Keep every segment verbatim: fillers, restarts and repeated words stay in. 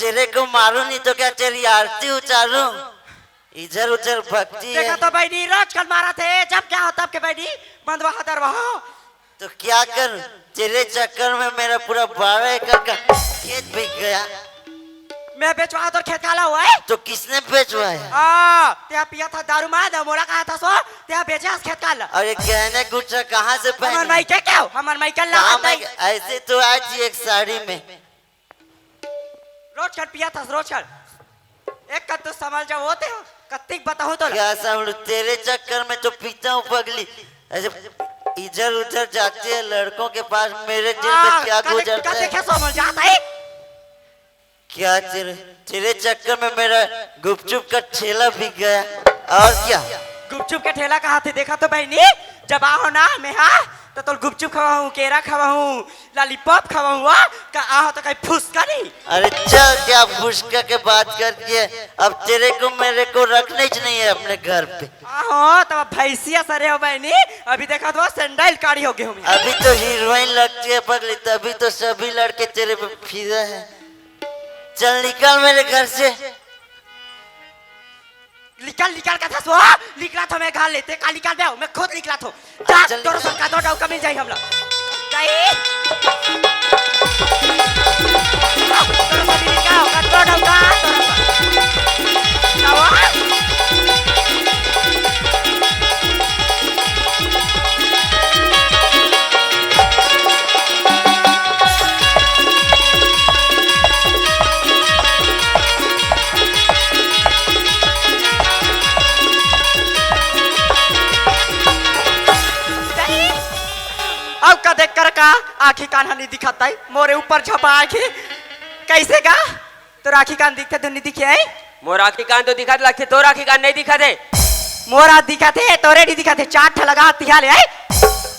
तेरे को मारूं नहीं तो क्या तेरी आरती उतारूं? इधर उधर भक्ति देखा है। तो बहिनी, रोज कन मारत हे, जब क्या हो तब के बहिनी, मंदवा हदर वहाँ। तो क्या करूं, तेरे चक्कर में मेरा पूरा बारह एकड़ का खेत बिक गया। मैं बेचवा तोर खेत काला हुआ है? तो किसने बेचवाया? हाँ, ते पिया था दारू मार दे, मोला कहा था सो, ते बेचे हस खेत काला। और ये गहने गुच्छा कहाँ से हमर पहने? माई के क्या हो? हमर माई के ला हाँ, दे। मैं ऐसे तो आई थी एक साड़ी में। रोज कर पिया था, रोज कर। एक कन तो समझ जाओ होते हो, कत्तिक बताऊं तो। क्या समझ, तेरे चक्कर में तो पीता हूँ पगली। ऐसे इधर उधर जाती है लड़कों के पास, मेरे दिल में हाँ, क्या कदे, गुजरता कदे है? क्या समझ जाता है? क्या तेरे, तेरे चक्कर में मेरा गुपचुप का ठेला बिक गया। और क्या? गुपचुप के ठेला कहाँ थे? देखा तो बहिनी, जब आहो ना मैं, हाँ, तो तोल गुपचुप खवाहूँ, केरा खवाहूँ, लॉलीपॉप खवाहूँ, हाँ? का आहो तो कहीं फुसका नहीं? अरे चल, क्या फुसका के बात करती है? अब तेरे को मेरे को रखने ही नहीं है अपने घर पे। आहो, तब भैंसिया सरे हो बहिनी, अभी देखा तो सैंडल काढ़ी हो गए हूँ मैं। अभी तो हीरोइन लगती है पगली, तभी तो सभी लड़के तेरे पे फिदा है। चल निकल मेरे घर से। निकल, निकल, कथा सो, निकला था मैं घर लेते, का निकल बे, मैं खुद निकला था। जा, चल तोर निकल। सरकार दो डौका मिल जाए हम लोग। जाई। तोर सब निकल, का दो डौका, तोर सब। जाओ। अब का देख कर का आँखी कान ह नहीं दिखत है, मोरे ऊपर झपा आँखी। कैसे गा? तोर आँखी कान दिखते तो नहीं दिखे है? मोर आँखी कान तो दिखत लगथे, तोर आँखी कान नहीं दिखत है। मोर आँख दिखत है, तोरे नहीं दिखत है। चार ठन लगा तिहा ले है।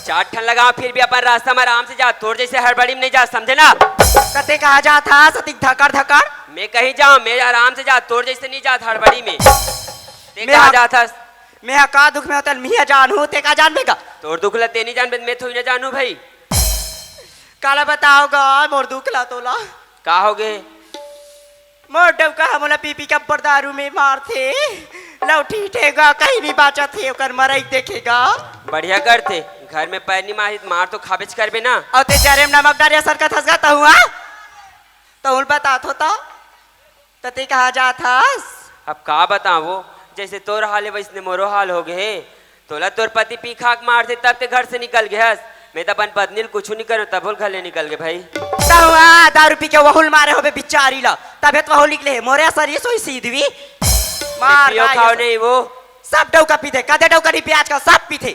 चार ठन लगा, फिर भी अपन रास्ता में आराम से जा, तोर जैसे हड़बड़ी में नहीं जा, समझे ना? कते कहा जात हस, अतिक धकड़ धकड़? मैं कहीं जाऊँ, मैं आराम से जा, तोर जैसे नहीं जात हड़बड़ी में। ते मैं कहाँ हा-, जात हस? मैं हा का दुख में होतन, मिया जानहूँ, ते का जानबे का? तोर दुख ला ते नहीं जानबे, मैं थोड़ी ना जानहूँ भाई। काला बताओ गा, मोर दुख ला तोला। का हो गे? मोर डौका ह मोला पी पी के अब्बड़ दारू में मारथे। लौठी ठेगा कहीं नहीं बाचत हे, ओकर मरई देखेगा। बढ़िया करथे, घर में पैर नहीं मारी, मार तो खाबेच करबे ना। अउ ते जरे में नमक डारिया सरकत हस गा तहुआ? तहुल बतात हो तो? त ते कहाँ जात हस? अब का बतावो, जैसे तोर हाल है वैसने मोरो हाल हो गए। तोला तोर पति पी खाक मारथे तब ते घर से निकल गए हस। मैं तो अपन पत्नी ल कुछू नहीं करूँ तब ओल घर ले निकल गए भाई। तहुआ दारू पी के वहुल मारे होबे बिचारी ला, तबे तो वहुल निकले हे। मोरे असर ये सोई सीधवी। मार पियो खाओ नहीं वो। सब डौका पीथे, कदे डौका नहीं पियाज का, सब पीथे।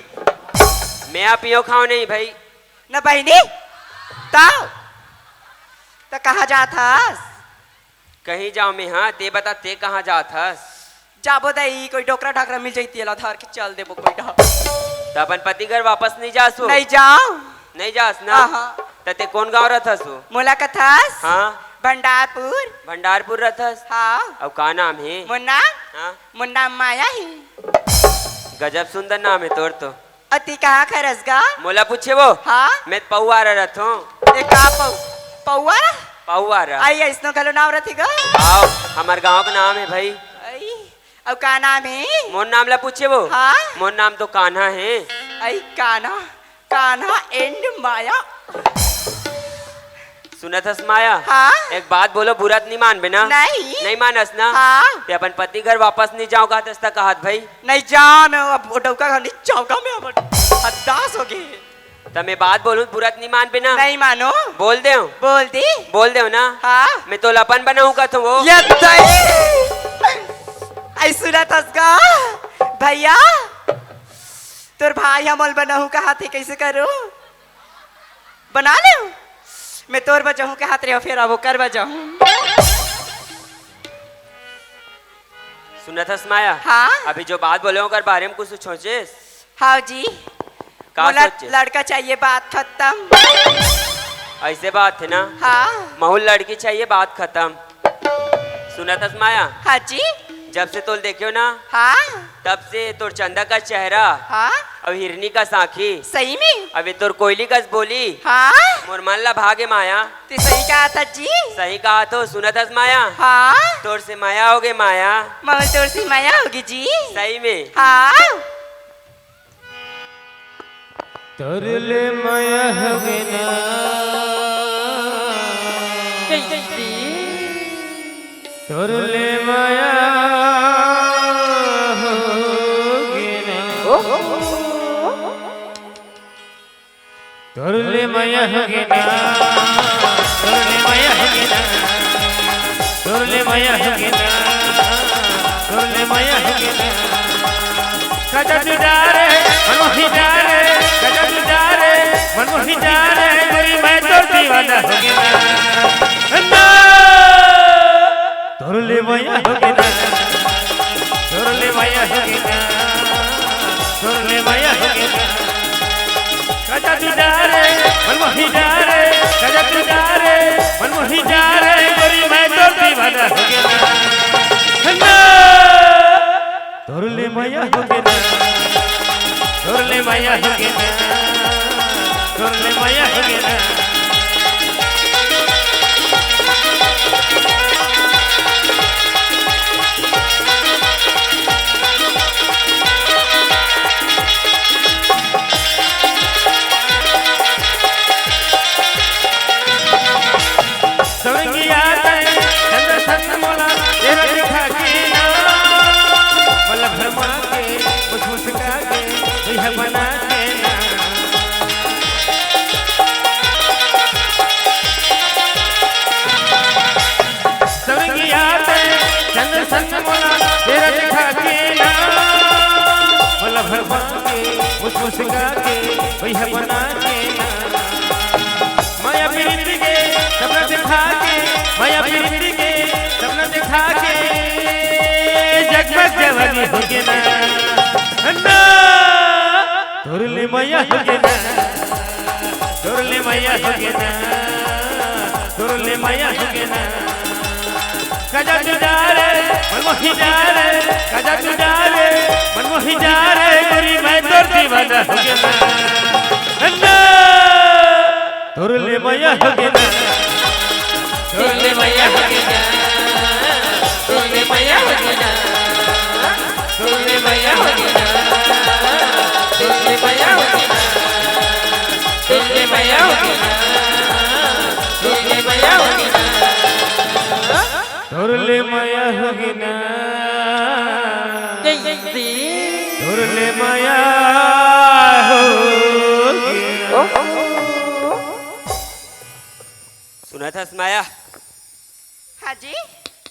मैं पियो खाओ नहीं भाई। न बहिनी, ताओ, त कहाँ जात हस? कहीं जाओ मैं, हाँ, ते बता, ते कहाँ जात हस? जाबो दई, कोई डोकरा ढाकरा मिल जाई, तेला धर के चल देबो कोई डहा। त अपन पति घर वापस नहीं जासो? नहीं जाओ। नहीं जास ना? आहा। त ते कौन गाँव रहत हसो? मोला कथस? हाँ। भंडारपुर। भंडारपुर रहत हस? हाँ। अउ का नाम हे? मोर नाम? हाँ। मोर नाम माया हे। गजब सुंदर नाम हे तोर तो। अउ ते कहाँ के हरस गा? मोला पूछे वो? हाँ? मैं पौवारा रथों। ए का पौ-, पौवारा? पौवारा। आई, अइसनो घलो नाम रथे गा? आओ, हमर गाँव के नाम हे भाई। आई, अउ का नाम हे? मोर नाम ला पूछे वो? हाँ? मोर नाम तो कान्हा हे। आई कान्हा, कान्हा and माया। सुनत हस माया? हाँ? एक बात बोलो, बुरा त नहीं मानबे ना? नहीं। नहीं मानस ना? हाँ। ते अपन पति घर वापस नहीं जाओगा, तस तक कहत भाई। नहीं जा, मैं अब वो डौका घर नहीं जाऊंगा, मैं अब हदास हो गई। त मैं बात बोलूं, बुरा त नहीं मानबे ना? नहीं मानो। बोल दे। बोल दे। बोल दे ना? हाँ। मैं तो लपन बनाऊं का तो वो। ये दई। आई सुनत हस गा, भैया, तोर भाई हमल बनाऊं कहा थे, कैसे करूं? बना ले। मैं तोर बजाहूं के हाथ रे, फेर अब ओकर बजाहूं। सुनत हस माया? हाँ? अभी जो बात बोले ओकर बारे में कुछ सोचेस? हाँ जी। का मोला सोचे? लड़का चाहिए, बात खत्म। ऐसे बात हे ना? हाँ। महू ल लड़की चाहिए, बात खत्म। सुनत हस माया? हाँ जी। जब से तोल देखे हो ना, हाँ। तब से तोर चंदा का चेहरा हाँ। अउ हिरनी कस आँखी। सही में? अबे तोर कोयली कस बोली। हाँ? मोर मन ला भागे माया। ते सही कहा था जी। सही कहा तो सुनत हस माया। हाँ? तोर से मया होगे माया। ममल तोर से मया होगे जी। सही में? हाँ। तोर ले मया होगे ना। कैसे? तोर ले मया होगे ना। तोर ले मया होगे ना। तोर ले मया होगे ना। तोर ले मया होगे ना। तोर ले मया होगे ना। कजा तू जा रे, मन मोही जा रे, कजा तू जा रे, मन मोही जा रे, गोरी मैं तोर दीवाना होगे ना। ना। तोर ले मया होगे ना, तोर ले मया होगे ना, तोर ले मया होगे ना। कजा तू जा रे, मन मोही जा रे, कजा तू जा रे, मन मोही जा रे, गोरी मैं तोर दीवाना होगे ना। ना। तोर ले मया होगे ना, तोर ले मया होगे ना, तोर ले मया होगे ना। संगिया तैं चंद्र सन मोला तेरा दिखा के ना, मला भरमा के, मुस्कुरा के, दुल्हा बना के ना। संगिया तैं चंद्र सन मोला तेरा दिखा के ना, मला भरमा के, मुस्कुरा के, दुल्हा बना के ना। माया प्रीति के सपना दिखा के, माया प्रीति के सपना दिखा के, जगमग जवानी होगे ना। ना। तोर ले मया होगे ना, तोर ले मया होगे ना, तोर ले मया होगे ना। कजा तू जा रे, मन मोही जा रे, कजा तू जा रे, मन मोही जा रे, गोरी मैं तोर दीवाना होगे ना। ना। तोर ले मया होगे ना, तोर ले मया होगे ना, तोर ले मया होगे ना, तोर ले मया होगे ना, तोर ले मया होगे ना, तोर ले मया होगे ना, तोर ले मया होगे ना। तोर ले मया होगे ना। कैसे? तोर ले मया होगे ना। सुनत हस माया? हाँ जी।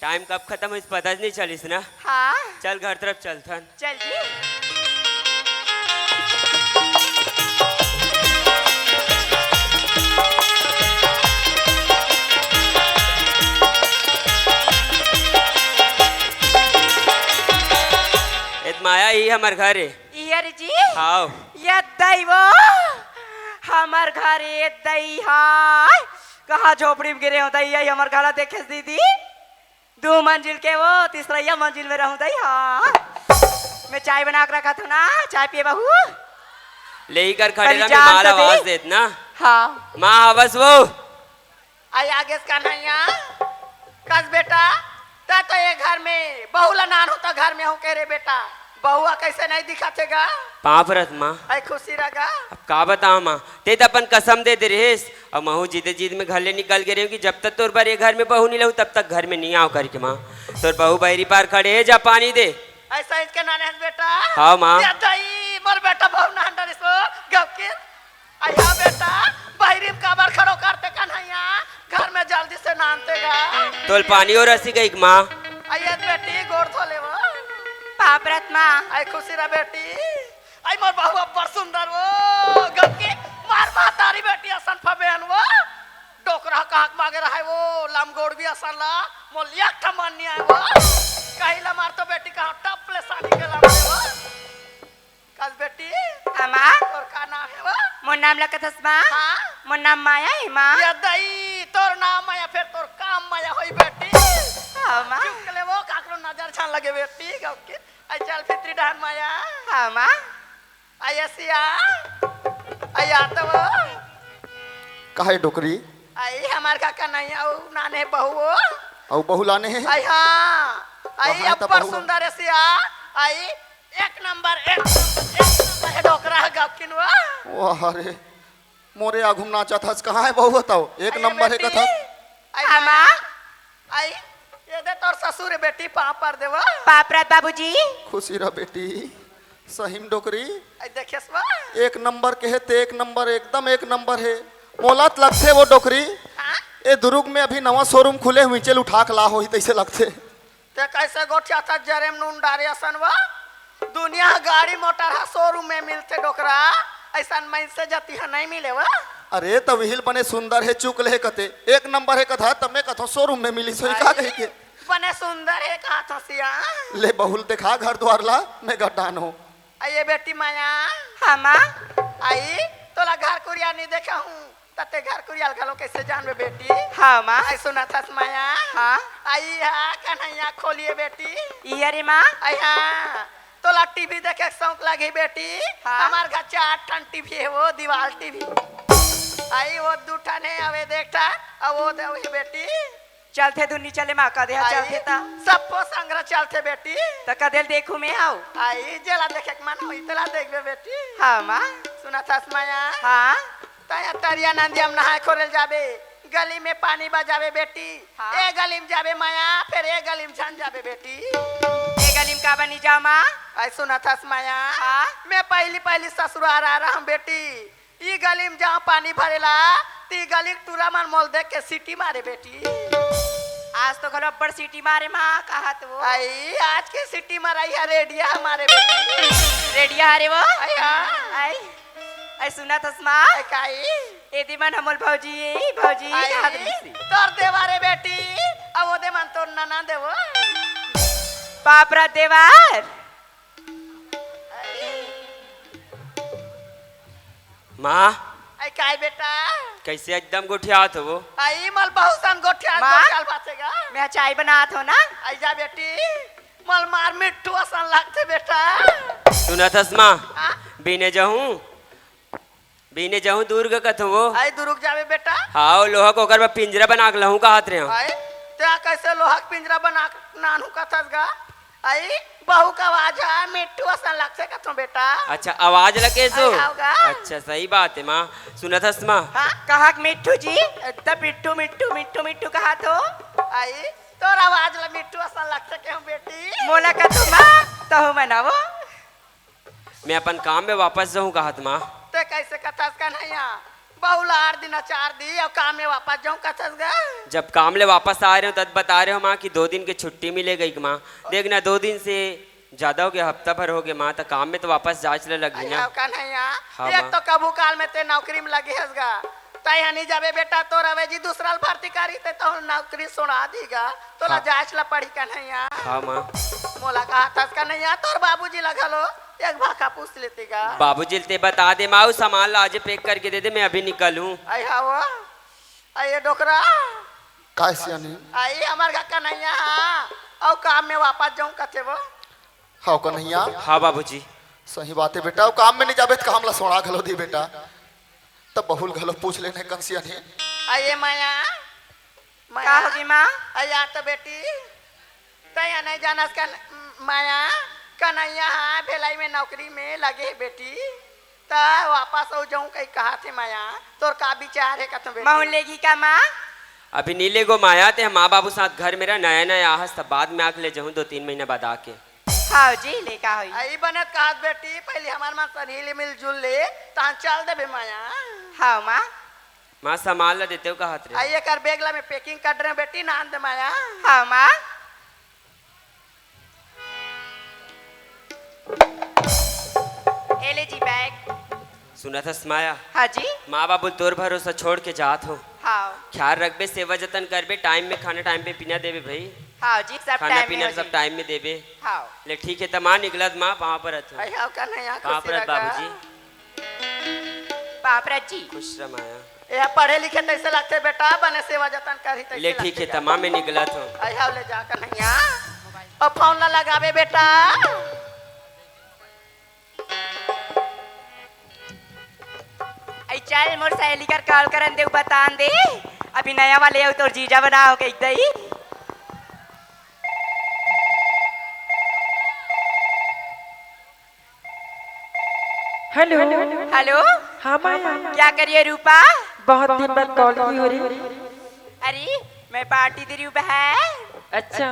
टाइम कब खतम होइस पता नइ चलिस ना। हाँ। चल घर तरफ चलथन। चल जी। ए त माया, इही हमर घर ए। इही रे जी। हाव। ए दई वो, हमर घर ए दई हाय। कहाँ झोपड़ी म गिरे हों दई, इही हमर घर ला देखेस दीदी। दू मंजिल के वो, तीसरइया मंजिल में रहूं दई, हाँ। मैं चाय बना के रखत हों ना, चाय पिए बहू। ले इकर खड़े रह, मैं माँ ला आवाज देत ना। हाँ। माँ, हवस वो। अई आगेस कन्हैया। कस बेटा, तैं तो ए घर में बहू ला नानहूं त घर में हों कहे रे बेटा। बहुआ कइसे नइ दिखत हे गा? पाँव परत माँ। अई खुशी रह गा। अब का बतावं माँ, तैं त अपन कसम दे दे रहेस, अउ महूं जिदे जिद में घर ले निकल गे रहेंव कि जब तक तोर बर ए घर में बहू नइ लाहूं, तब तक घर में नइ आंव करके माँ। तोर बहू बहिरी पार खड़े हे, जा पानी दे। अइसइच के नाने हस बेटा? हाँ माँ। ए दई, मोर बेटा बहू नान डरिस वो, गप के। अई हाँ बेटा, बहिरी म काबर खड़ो करते कन्हैया, घर में जल्दी से नानते गा। तोल पानी अउ रसी गई माँ। अई ए बेटी, गोड़ धो ले वो। पाँव परत माँ। अई खुशी रह बेटी। अई मोर बहू अब्बड़ सुंदर वो, गप के मार महतारी बेटी असन फबेन वो। डोकरा कहाँ के मागे रहय वो, लमगोड़वी असन ला, मोला एक ठा मन नइ आय वो। कहीं ला मार तो बेटी कहाँ टप ले सानी के लाम दे वो। कस बेटी? हाँ, माँ। तोर का नाम हे वो? मोर नाम ला कथस, माँ? हाँ? मोर नाम माया हे, माँ। ए दई, तोर नाम माया, फेर तोर काम माया होही बेटी। हाँ, माँ। चुप ले वो, काकरो नजर झन लगे बेटी, गप के। अई चल भीतरी डहन माया। हाँ, माँ। अई असिया, अई आ तो वो। काहे डोकरी? अई हमार का कन्हैया, वो नाने बहू वो। अउ बहू लाने हे? अई हाँ, अई कहाँ हे त अब्बड़ बहू? सुंदर असिया, अई एक नंबर, एक, एक नंबर हे डोकरा हे गपकिन वो। वाह रे, मोरे आघू म नाचत हस, कहाँ हे बहू बताओ? एक अई नंबर हे बेटी, कथस। अई हाँ, माँ। माँ। अई, ये दे तोर ससुर हे बेटी, पाँव पर देवा। पाँव परत बाबूजी। खुशी रह बेटी। सही म डोकरी। अई देखेस बा। एक नंबर के हे ते, एक नंबर, एकदम एक नंबर हे। मोला त लगथे वो डोकरी। हाँ? ए दुरुग में अभी नवा showroom खुले हे, उइचे ल उठा के ला होही तइसे लगथे। ते कइसे गोठियाथस जरे म नून डारे असन वा? दुनिया ह गाड़ी मोटर ह showroom में मिलथे डोकरा, अइसन मइनसे जतिहा नइ मिले वा। अरे त उही ल बने सुंदर हे, चुक ले हे कथे, एक नंबर हे कथा, तब मैं कथों showroom में मिलिस होही का अई, कहिके। बने सुंदर हे कहाथों सिया। ले बहू ल देखा घर द्वार ला, मैं गड्डान हों। अई ए बेटी माया। हाँ माँ। अई तोला घर कुरिया नइ देखे हूँ, त ते घर कुरिया ल घलो कइसे जानबे बेटी? हाँ माँ। अई सुनत हस माया? हाँ। अई हा कन्हैया खोलिए बेटी। इया रे माँ। अई हाँ, तोला टीवी देखे के शौक लगही बेटी। हाँ। हमार घर चार ठन टीवी हे, वो दीवाल टीवी। अई वो दू ठन हे, अउ ए दे एक ठन, अउ वो दे हे बेटी। चलथे दुन्नी चले माँ, कदे हा अई, चलथे त। सबो संघरा चलथे बेटी। त कदे ल देखूँ मैं हव? अई, जेला देखे के मन होही, तेला देखबे बेटी। हाँ माँ। सुनत हस माया? हाँ। तैं तरिया नदिया म नहाय खोरे ल जाबे, गली में पानी बजाबे बेटी। हाँ। ए गली म जाबे माया, फेर ए गली म झन जाबे बेटी। ए गली म काबर नइ जाव माँ? अई सुनत हस माया? हाँ। मैं पहिली पहिली ससुरार आय रहंव बेटी, ई गली म जांव पानी भरे ला, त ई गली के टूरा मन मोला देख के सीटी मारे बेटी। आज तो घलो अब्बड़ सीटी मारे माँ, कहाथों। अई, आज के सीटी मरई ह रेडिया ह मारे बेटी। रेडिया हरे वो? अई, हाँ। अई, अई सुनत हस माँ? अई, काई? एदे मन हमर भौजी, ए भौजी, अई, कहात रहिस हे। तोर देवर ए बेटी, अउ ओदे मन तोर ननद ए वो। बाप रे देवर। माँ। अई काय बेटा? कइसे एकदम गोठियात हव वो? अई मोला बहू सन गोठियात, माँ, गोठियात बाचेगा। मैं चाय बनात हों ना। अई जा बेटी, मोला मार मिट्ठू असन लगथे बेटा। सुनत हस माँ? हाँ? बीने जाहूँ, बीने जाहूँ दुरुग कथों वो। अई दुरुग जाबे बेटा? हाँ, लोहा के ओकर बर पिंजरा बना के लाहूँ कहात रहेंव। अई, तें कइसे लोहा के पिंजरा बना के लानहूँ कथस गा? अई, बहू के आवाज ह मिट्ठू असन लगथे कथों बेटा। अच्छा, आवाज ल कइसे? अई, हव गा। अच्छा, सही बात हे माँ। सुनत हस माँ? हाँ? कहाँ के मिट्ठू जी? एकदम मिट्ठू, मिट्ठू, मिट्ठू, मिट्ठू कहाथों। अई, तोर आवाज ल मिट्ठू असन लगथे कहेंव बेटी। मोला कथों माँ, तहूँ मन आवो। मैं अपन काम में वापस जाहूँ कहाथों माँ। तें कइसे कथस कन्हैया? बहू ला आठ दिन अचार दिही अउ काम में वापस जाहूँ कथस गा? जब काम ले वापस आय रहेंव, तब बताय रहेंव माँ कि दो दिन के छुट्टी मिले कहिके माँ। देख ना, दो दिन से जादा होगे, हफ्ता भर होगे माँ, त काम में तो वापस जाएच ल लगही अरे ना। हव कन्हैया, हाँ, एक माँ। तो कभू काल में तें नौकरी में लगे हस गा, तैं ह नइ जाबे बेटा, तोर अवेजी दूसरा ल भर्ती करही, तें तो नौकरी छोड़ा दिही गा, तोला हाँ। जाएच ल पड़ही कन्हैया। हाँ, माँ। मोला कहाथस कन्हैया, तोर बाबूजी ल घलो एक भाखा पूछ लेते गा। बाबूजी ल तें बता दे माँ, अउ सामान ला आजे pack करके दे दे, मैं अभी निकलहूँ। अई हव, अई ए डोकरा। काय सियानी? अई हमर घर कन्हैया, हाँ, अउ काम में वापस जाहूँ कथे वो। हव कन्हैया? हाँ बाबूजी। सही बात हे बेटा, अउ काम में नइ जाबे त काम ला छोड़ा घलो दिही बेटा। त बहू ल घलो पूछ लेना कन सियानी। अई ए माया, माया। का होगे माँ? अई आ तो बेटी, तैं ह नइ जानस कन, माया, कन्हैया ह भिलाई में नौकरी में लगे हे बेटी, त वापस अउ जाहूँ कहिके कहाथे माया, तोर का विचार हे कथों बेटी? महूँ लेगही का माँ? अभी नइ लेगों माया, तें ह माँ बाबू साथ घर में रह, नया नया आहस त बाद में आके ले जाहूँ, दो तीन महीना बाद आके। हव जी, ले का होही? अई बने त कहाथों बेटी, पहिली हमर मन सन हिल मिल जुल ले, तहन चल देबे माया। हव माँ। माँ, सामान ला देतेव कहात रहेंव। अई एकर bag ला मैं packing कर रहेंव बेटी, नान दे माया। हव माँ। ए ले जी bag। सुनत हस माया? हाँ जी। माँ बाबू ल तोर भरोसा छोड़ के जात हों। हव। ख्याल रखबे, सेवा जतन करबे, time में खाना time पे पीना देबे भई। हव जी, सब खाना time में पीना हो सब जी। Time में देबे। हव। ले ठीक हे, त माँ निकलत माँ, पाँव परत हों। अई हव कन्हैया, पाँव खुशी परत रह गा। बाबूजी। पाँव परत जी। खुश रह माया। ए पढ़े लिखे तइसे लगथे बेटा, बने सेवा जतन करही तइसे ले ठीक हे, लगथे। त माँ मैं निकलत हों। अई हव ले जा कन्हैया। अउ phone ला लगाबे बेटा। चल, मोर सहेली कर कॉल करन दे, बतान दे। अभी नया वाले अउ तोर जीजा बना हो कहि दई। हेलो। हेलो। हाँ माया। क्या करिए रूपा? बहुत दिन बाद कॉल की हो रे। अरे, मैं पार्टी दे रही हूँ बहन। अच्छा,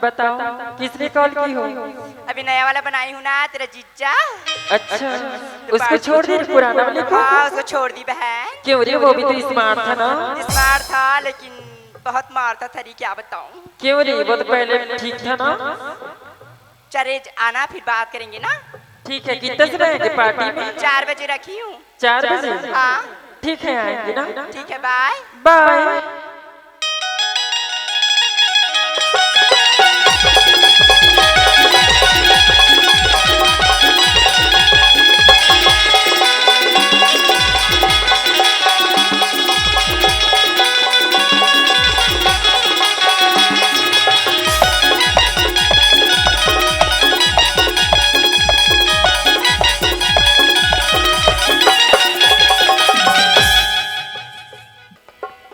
बताओ किसने कॉल की हो? अभी नया वाला बनाई हूँ ना, तेरा जीजा। अच्छा, तो उसको पार्टी छोड़ दे, पुराना वाले को। हाँ, उसको छोड़ दी बहन। क्यों रे, वो भी तो स्मार्ट था ना? स्मार्ट था, लेकिन बहुत मारता था रे, क्या बताऊँ। क्यों रे, वो तो पहले ठीक था ना? चले आना, फिर बात करेंगे ना। ठीक है, कितने से रहेंगे पार्टी में? चार बजे रखी हूँ। चार बजे? हाँ। ठीक है, आएंगे ना। ठीक है, बाय। बाय।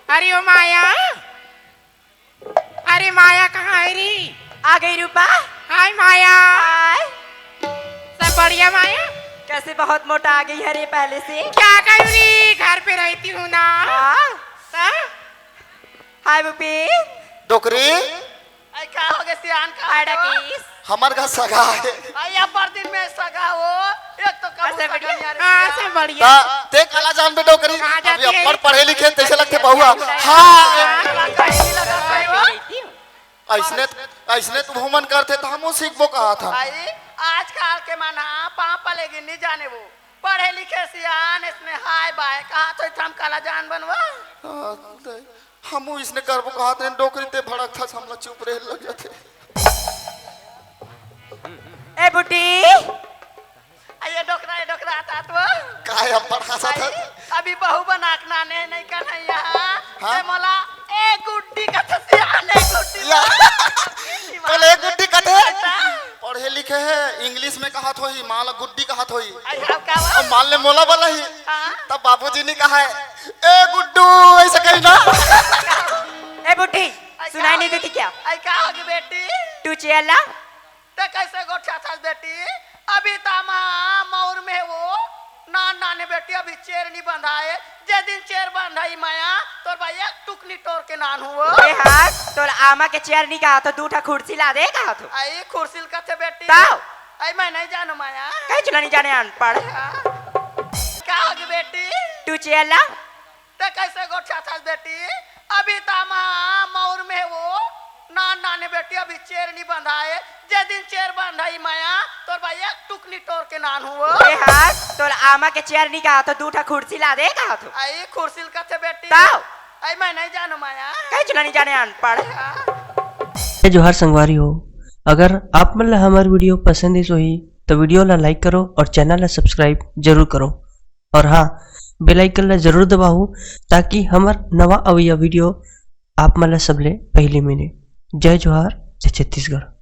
अरे ओ माया, अरे माया कहाँ है री? आ गई रूपा। हाय माया। हाय। सब बढ़िया माया? कैसे बहुत मोटा आ गई है रे पहले से। क्या करूँ री, घर पे रहती हूँ ना। हाँ। हाँ? हाय भूपेन। डोकरी। अरे का हो गे सियान, का हाय हो? राकेश। हमर घर सगा है। अरे अब्बड़ दिन में सगा हो, एक तो कबू अच्छा, सगा बढ़िया। नहीं आ रही हाँ, है। सब बढ़िया। ता, ते काला जानबे डोकरी, हाँ, अभी जाती है। अब्बड़ पढ़े लिखे तैसे लगथे बहुआ। हाँ। हाँ, सही लगा भाई हो। अइसने, अइसने तुमन करथे त हमहू सीखबो कहा था। भाई, आजकल के मन हा पाँव पले गिन नहीं जाने वो। पढ़े लिखे सियान, इसने हाय बाय कहा तो हम काला जान बनवा। हाँ, ते, हमू इसने करबो कहत रहेन, डोकरी ते भड़कथस, हमला चुप रहे लग जाथे। ए बुड्ढी। आ ये डोकरा, ये डोकरा, आता तो। काय अब्बड़ हंसत हस? अभी बहू बना के नाने नहीं कन्हैया। हाँ? ते मोला ए गुड्डी कथे सियान, ए गुड्डी। या। बोले, ए गुड्डी कथे? बेटा। पढ़े लिखे हे, English में कहत होही, माँ ला गुड्डी कहत होही। अरे, अब का बा? अब मान ले मोला बोला ही, हाँ। तब बाबूजी ने कहा है, "ए गुड्डू," ऐसा कही ना। ए बुड्ढी, अरे, सुनाई नहीं देती क्या? अरे, का होगी बेटी? तू चेयर ला। ते कैसे गोठियाथस बेटी? अभी त माँ मौर में वो नान नाने बेटी, अभी चेर नहीं बंधाए। जे दिन चेर बंधाई माया, तोर भाई एक टुकनी टोर के नान हुओ। ए हाथ, तोर आमा के चेर नहीं कहा तो दू ठा खुर्सी ला दे कहा तो। आई खुर्सी ल कथे बेटी। ताओ। आई मैं नहीं जानू माया। कहीं चुना नहीं जाने अनपढ़। हाँ। का होगी बेटी? तू चेर ला। ते कैसे गोठियाथस बेटी? अभी त माँ मौर में वो नान नाने बेटी, अभी चेर नहीं बंधाए। जे दिन चेर बंधाई माया, तोर भाई एक टुकनी टोर के नान हुओ। ए हाथ, तोर आमा के चेर नहीं कहा तो दू ठा खुर्सी ला दे कहा तो। आई खुर्सी ल कथे बेटी। ताओ। आई मैं नहीं जानू माया। कहीं चुना नहीं जाने अनपढ़। हाँ। जय जोहार संगवारी हो, अगर आप मन ला हमर video पसंद आइस होही तो video ला like करो और channel ला subscribe जरूर करो। और हाँ, bell icon ला जरूर दबाहू, ताकि हमर नवा अवइया video आप मन ला सबले पहिली मिले। जय जोहार, जय छत्तीसगढ़।